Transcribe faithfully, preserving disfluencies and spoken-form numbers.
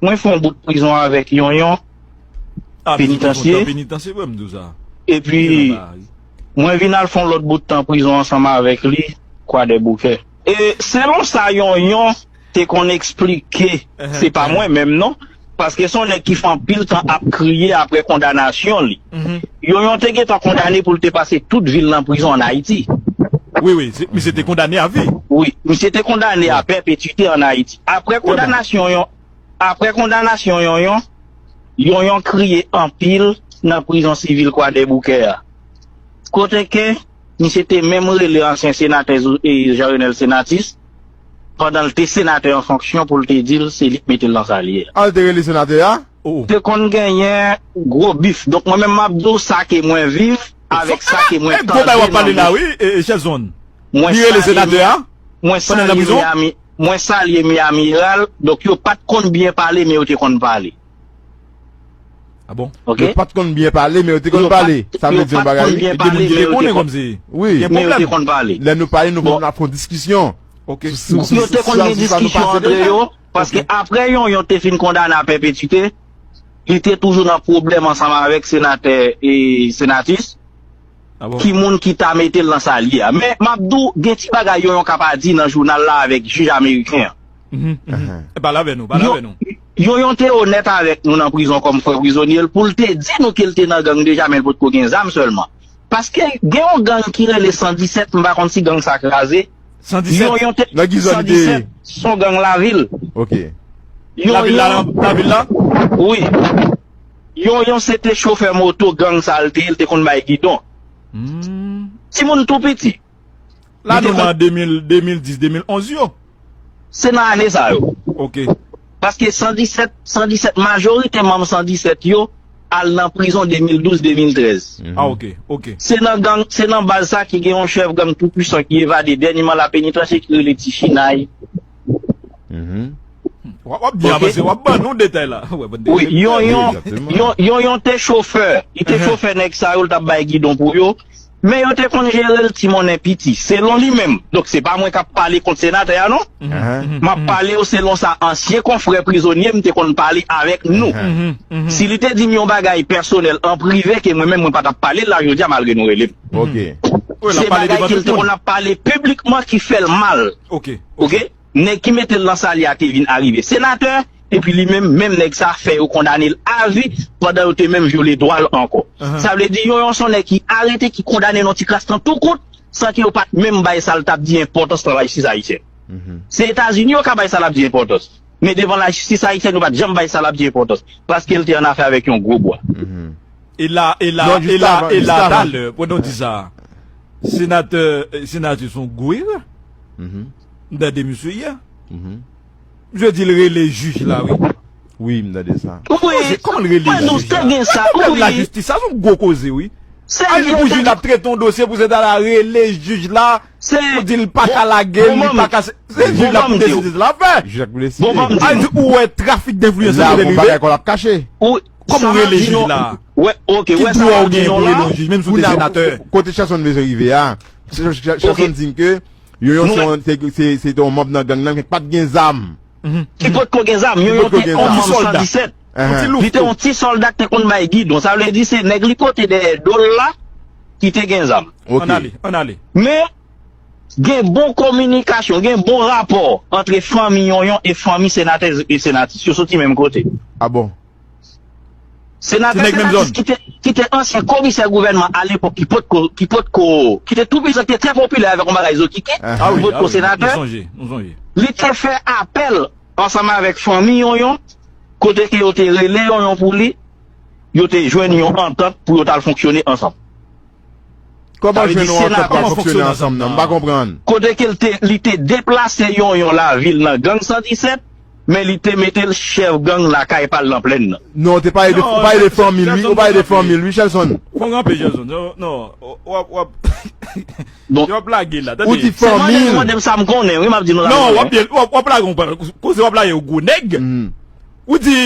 mwen fè yon bout prizon avèk Yonyon, ah, penitansye. Penitansye, wè, m di w sa. Epi, mwen vin al fè yon lòt bout tan prizon ansanm avèk li, Kwadèboukè. E selon sa Yonyon te konn eksplike, se pa mwen menm non, paske se yon nèg ki fè anpil tan ap kriye apre kondanasyon li. Yonyon te gentan kondane pou l te pase tout vi l nan prizon ann Ayiti. Wi, wi, misye te kondane a vi. Wi, misye te kondane a pèpetite ann Ayiti. Apre kondanasyon yon, apre kondanasyon Yonyon, Yonyon kriye anpil nan prizon sivil Kwadèboukè a. Kote ke misye te menm rele ansyen senatè Zo- e Jean Renel Senatus, pandan l te senatè an fonksyon, pou l te di l se li k mete l nan sa l ye a. An l te rele senatè a? Te konn genyen gwo bif. Donk mwen menm m ap di w sa ke mwen viv avèk sa ke mwen tande nan bouch. Wi, e, e, Shelson. Mwen salye Miami, mwen salye Miami Herald. Donk yo pa t konn byen pale, men yo te konn pale. Ah bon? Ok. Yo pa t konn byen pale, men yo te konn pale. Sa vle di yon bagay, wi. Gen moun ki te konnen kòmsi. Wi. Gen pwoblèm. Lè nou pale, nou pa ap fè yon diskisyon. Ok. Yo te konn gen diskisyon antre yo, paske apre Yonyon te fin kondane a pèpetite, li te toujou nan pwoblèm ansanm avèk senatè e senatis. Ah bon? Ki moun ki ta mete l nan sa l ye a. Men, m ap di w, gen ti bagay Yonyon ka pa di nan jounal la avèk jij ameriken an. Mhm, mhm. Pale avè nou, pale avè nou. Yonyon te onèt avèk nou nan prizon kòm frè prizonye l, pou l te di nou ke l te nan gang deja, men l potko gen zam sèlman. Paske gen yon gang ki rele san disèt, m pa konn si gang sa kraze. San disèt? Yonyon te, san disèt, se yon gang lavil. Ok. Lavil la, lavil la? Wi. Yonyon se te chofè moto gang sa l te ye, l te konn bay gidon. Hmm. Timoun tou piti. La nou nan de mil, de mil dis, de mil onz yo. Se nan ane sa yo. Ok. Paske san disèt, san disèt, majorite manm san disèt yo al nan prizon de mil douz, de mil trèz. Ah, ok, ok. Se nan gang, se nan baz sa ki gen yon chèf gang tou pwisan ki evade dènyèman la penitansye ki rele Ti Chinay. Mhm. W ap, w ap byen avanse, w ap ban nou detay la. Wi, Yonyon, Yonyon te chofè. Li te chofè nèg sa yo, l t ap bay gidon pou yo. Men yo te konn jere l ti monnen piti, selon li menm. Donk, se pa mwen k ap pale kont senatè a, non. M ap pale w selon sa ansyen konfrè prizonye m te konn pale avèk nou. Si li te di m yon bagay pèsonèl an prive ke mwen menm mwen pa t ap pale l la jodi a, malgre nou rele m. Se bagay ke l te konn ap pale piblikman ki fè l mal. Ok. Nèg ki mete l nan sa l ye a te vin arive senatè, epi li menm, menm nèg sa fè yo kondane l avi pandan yo te menm vyole dwa l ankò. Sa vle di, Yonyon se yon nèg ki arete, ki kondane nan ti kras tan tou kout, san ke yo pa t menm bay sa l t ap di enpòtans nan lajistis ayisyèn. Se Etazini yo ka bay sa l ap di enpòtans. Men devan lajistis ayisyèn, yo pa t janm bay sa l ap di enpòtans. Paske l te annafè avèk yon gwo bwa. E la, e la, e la, e la, talè, pandan w di sa, senatè, eh, senatè se yon gwo erè. M tande misye yè. Misye di l rele jij la, wi. Wi, m tande sa. Wi. Kòman l rele jij la? Pwoblèm lajistis sa, se yon gwo koze, wi. Al di pou jij la ap trete yon dosye pou se ta la rele jij la, pou di l pa ka lage l, li pa ka, se jij la pou deside sa l ap fè. Jij la pou deside. Al di ou wè trafik denfliyans ki te rive. Kòman w rele jij la? Ki dwa w gen pou rele yon jij, menm si w te senatè? Kote Shelson bezwen rive a, Shelson di m ke Yonyon se, se, se te yon manm nan gang nan, men pa t gen zam. Ki potko gen zam, Yonyon te yon manm san disèt. Li te yon ti sòlda k te konn bay gidon. Sa vle di se nèg li pote dèyè do l la ki te gen zam. Ann ale, ann ale. Men, gen bon kominikasyon, gen bon rapò antre fanmi Yonyon e fanmi senatè e senatis. Yo soti menm kote. Ah bon? Senatè senatis ki te, ki te ansyen komisè gouvènman alepòk, ki potko, ki potko, ki te tou pwisan, ki te trè popilè avèk yon bagay zokiki, ki potko senatè, li te fè apèl ansanm avèk fanmi Yonyon, kote ke yo te rele Yonyon pou li, yo te jwenn yon antant pou yo t al fonksyone ansanm. Kòman jwenn yon antant pou fonksyone ansanm nan? M pa konprann. Kote ke l te, li te deplase Yonyon lavil nan gang san disèt, men li te mete l chèf gang lakay pa l nan plèn nan. Non, te pale de, ou pale de fanmi l, wi, ou pale de fanmi l, wi, Shelson. Fò w kanpe, Shelson. Non, non, w ap, w ap, w ap lage la, tande. Ou di fanmi l. Se mwen menm mande m sa m konnen, wi, m ap di nou sa m konnen. Non, w ap, w ap, w ap lage yon koze, w ap lage yon gwo nèg. Ou di